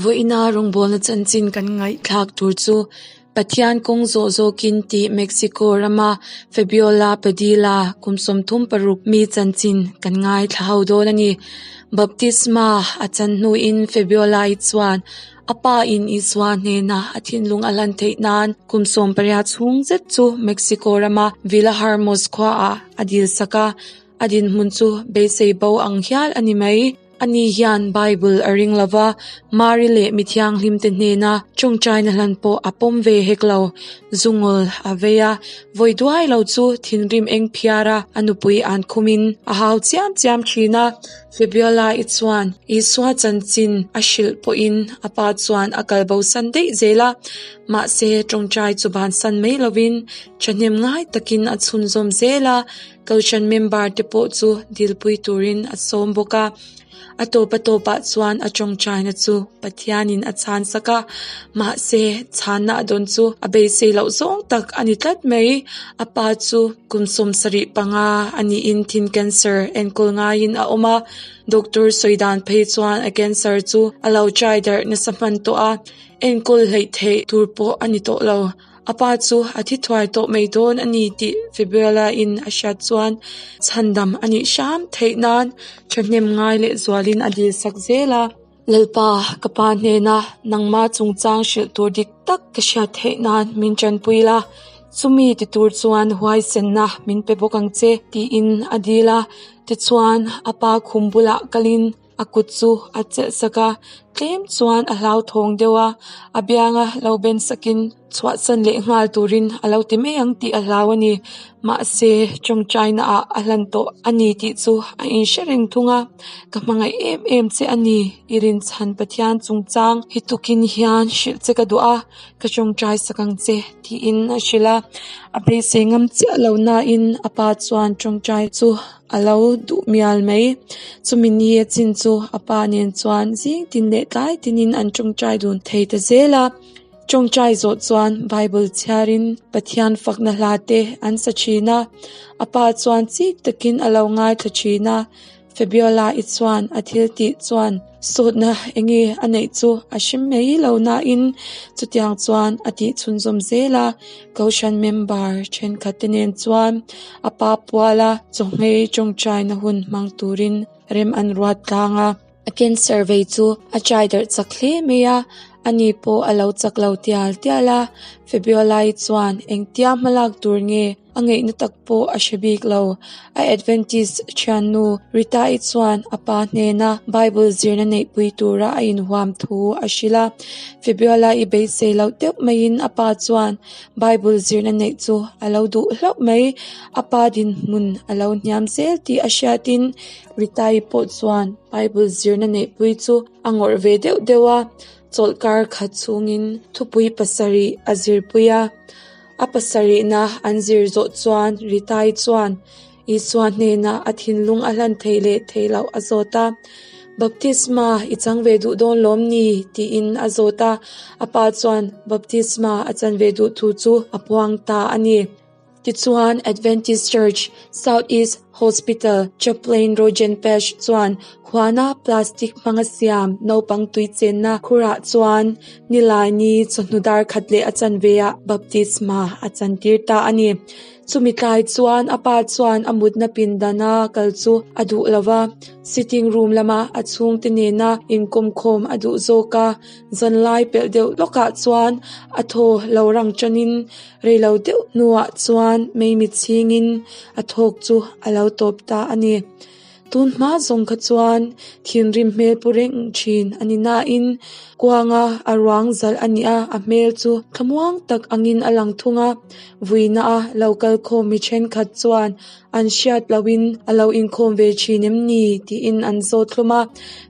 Vawiina rawngbawlna chanchin kan ngaihthlak tur chu Pathian kawng zawh zawkin tih Mexico rama Fabiola Padilla kum 36 mi chanchin kan ngaithla ho dawn a ni. Baptisma a chan hnuin Fabiola-i chuan a pa in Isua hnena a thinlung a hlan theih nan kum 18 chhung zet chu Mexico rama Villahermosa khuaah a dilsak a, a dinhmun chu beisei bo ang hial a ni mai. Ani hian Bible a ring lo va, Mari leh mi thianghlimte hnena tawngtaina hlan pawh a pawm ve hek lo. Zungawl a vei a, vawi duai lo chu thinrim eng phiara a nupui an khumin a hau chiam chiam thin a. Fabiola-i chuan Isua chanchin a hrilh pawhin a pa chuan a kal bosan daih zel a, mahse tawngtai chu bansan mai lovin thahnem ngai takin a chhunzawm zel a. Kohhran member te pawh chu dilpui turin a sawm bawk a, a tawp a tawpah chuan a tawngtaina chu Pathianin a chhan sak a, mahse chhanna a dawn chu a beisei loh zawng tak a ni tlat mai. A pa chu kum 75 a niin thin cancer enkawl ngaiin a awm a, doctor sawi dan phei chuan a cancer chu a lo chai darh nasa hman tawh a, enkawl hleih theih tur pawh a ni tawh lo. A pa chu a thi thuai tawh mai dawn a ni tih Fabiola-in a hriat chuan chhandam a nih hram theih nan thahnem ngai leh zualin a dil sak zel a. Lalpa, ka pa hnena nangma chungchang hrilh tur dik tak ka hriat theih nan min tanpui la, chumi ti tur chuan huaisenna min pe bawk ang che tiin a dil a. Tichuan, a pa khum bulah kalin A kut chu a chelh sak a, tlem chuan a hlauthawng deuh a, a bianga lo ben sakin chhuahsan leh nghal turin a lo ti mai ang tih a hlau a ni. Mahse, tawngtaina ah a hlan tawh a ni tih chu a inhre reng thung a, Ka hmangaih em em che a ni, i rinchhan Pathian chungchang hi tukin hian hrilh che ka duh a, ka tawngtai sak ang che tiin a hrilh a. A beisei ngam chiah lo nain a pa chuan tawngtai chu a lo duh mial mai. Chumi ni a chin chu a pa nen chuan zing tin leh tlai tinin an tawngtai dun thei ta zel a. Tawngtai zawh chuan Bible chhiarin Pathian fakna hla te an sa thin a. A pa chuan chik takin a lo ngaithla thin a. Fabiola-i chuan a thil tih chuan sawtna enge a neih chu a hre mai lo nain chutiang chuan a tih chhunzawm zel a. Kohhran member thenkhat te nen chuan a pa puala chawhmei tawngtaina hun hmang turin rem an ruat tlang a. A cancer vei chu a chai darh chak hle mai a, ani pawh a lo chak lo tial tial a. Fabiola-i chuan engtia hmalak tur nge A ngaihna tak pawh a hre bik lo. A Adventist thiannu Rita-i chuan a pa hnena Bible zirna neihpui tura a inhuam thu a hrilh a. Fabiola-i beisei loh deuh maiin a pa chuan Bible zirna neih chu a lo duh hlauh mai. A pa dinhmun a lo hniam zel tih a hriatin Rita-i pawh chuan Bible zirna neihpui chu a ngawrh ve deuh deuh a, chawlhkar khat chhungin thupui pasarih a zirpui a. A pasarihna an zir zawh chuan Ritai chuan Isua hnenah a thinlung a hlan theih leh theih loh a zawt a. Baptisma i chang ve duh dawn lawm ni? tiin a zawt a. A pa chuan baptisma a chan ve duh thu chu a puang ta a ni. Tichuan Adventist Church, South East Hospital Chaplain Rogen Pesh chuan huana plastic hmanga siam naupang tui chenna khurah chuan Nilaini chawhnu dar khat leh a chanve ah baptisma a chantir ta a ni. Chumi tlai chuan a pa chuan a mutna pindana kal chu a duh lo va, sitting room lama a chhungte nena inkawmkhawm a duh zawk a. Zanlai pelh deuh lawkah chuan a thaw lo rang tanin Reilo deuh hnuah chuan Maimi chhingin a thawk chu a lo tawp ta a ni. Tun hma zawng kha chuan thinrim hmel pu reng thin a ni nain kuanga a ruang zalh a ni a, a hmel chu thlamuang tak angin a lang thung a. Vuina a lo kal khawm mi thenkhat chuan an hriat lohin a lo inkhawm ve thin em ni tiin an zawt hlawm a.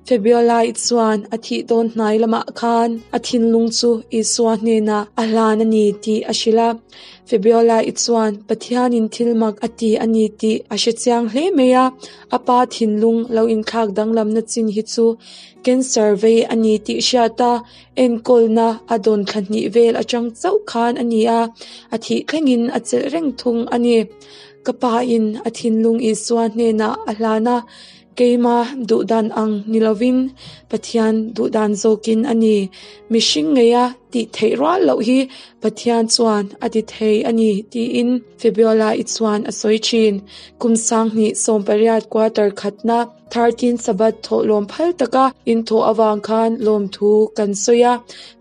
Fabiola-i chuan a thih dawn hnai lamah khan a thinlung chu Isua hnenah a hlan a ni tih a hrilh a. Fabiola-i chuan Pathianin thil mak a ti a ni tih a hre chiang hle mai a, a pa thinlung lo inthlak danglamna chin hi chu cancer vei a ni tih hriat a, enkawlna a dawn thla hnih vel atang chauh khan a ni a, a thih thlengin a chelh reng thung a ni. Ka pa in a thinlung Isua hnenah a hlan a. Keima duhdan ang ni lovin Pathian duhdan zawkin a ni. Mihring ngeia tih theih rual loh hi Pathian chuan a ti thei a ni, tiin Fabiola-i chuan a sawi thin. Kum sanghnih 18 quarter khatna 13 Sabbath thawhlawm phal taka inthawh avang khan lawmthu kan sawi a.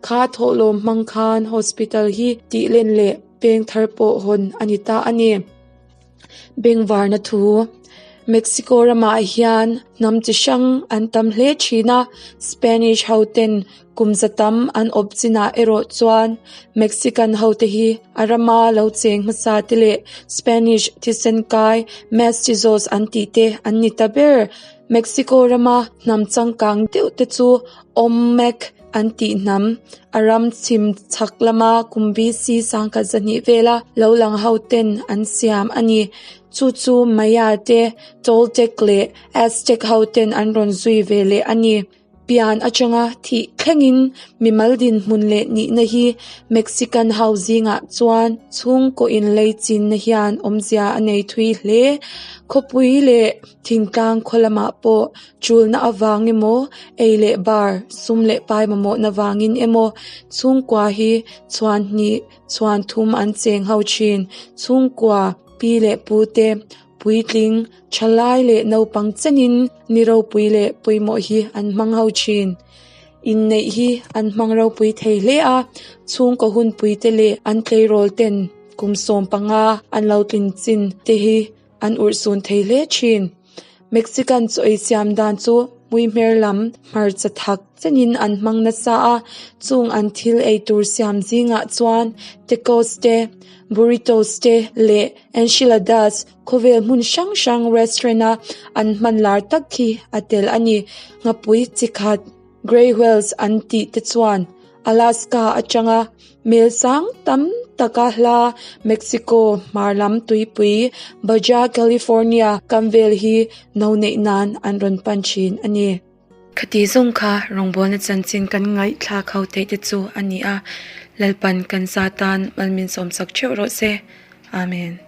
Kha thawhlawm hmang khan hospital hi tih len leh peng thar pawh hawn a ni ta a ni. Bengvarna thu, Mexico ramah hian hnam chi hrang an tam hle thin a, Spanish ho ten kum za tam an awp chinah erawh chuan Mexican ho te hi a rama lo cheng hmasa te leh Spanish thisen kai Mestizos an tih te an ni ta ber. Mexico rama hnam changkang deuh te chu Olmec an tih hnam a ram chhim chhak lama kum BC sangkhat zahnih vela lo lang ho ten an siam a ni. Chu chu Maya te, Toltec leh Aztec ho ten an rawn zui ve leh a ni. Pian atanga thih thlengin mimal dinhmun leh nihna hi Mexican ho zingah chuan chhungkaw inlei chinna hian awmzia a nei thui hle. Khawpui leh thingtlang khaw lamah pawh Chulna avang emaw, ei leh bar, sum leh pai mamawhna vangin emaw, chhungkua hi chhuan hnih, chhuan thum an cheng ho thin. Chhungkua, pi leh pu te, puitling, thalai leh naupang chenin ni ropui leh pawimawh hi an hmang ho thin. Inneih hi an hmang ropui thei hle a, chhungkaw hunpui te leh an tleirawl ten kum 15 an lo tlin chin te hi An urhsun thei hle thin. Mexican chaw ei siam dan chu hmuihmer lam hmarcha thak chenin an hmang nasa a, chung an thil ei tur siam zingah chuan tacos te, burritos te leh enchiladas khawvel hmun hrang hrang restaurant a an hman lar tak khi a tel a ni. Nghapui chi khat Grey whales an tih te chuan Alaska atanga mel sang tam taka hla Mexico hmar lam tuipui Baja California kam vel hi no neih nan an rawn pan thin a ni. Khati zawng kha rawngbawlna chanchin kan ngaihthlak ho theih te chu a ni a, Lalpan kan za tan malmin sawmsak theuh rawh se. Amen.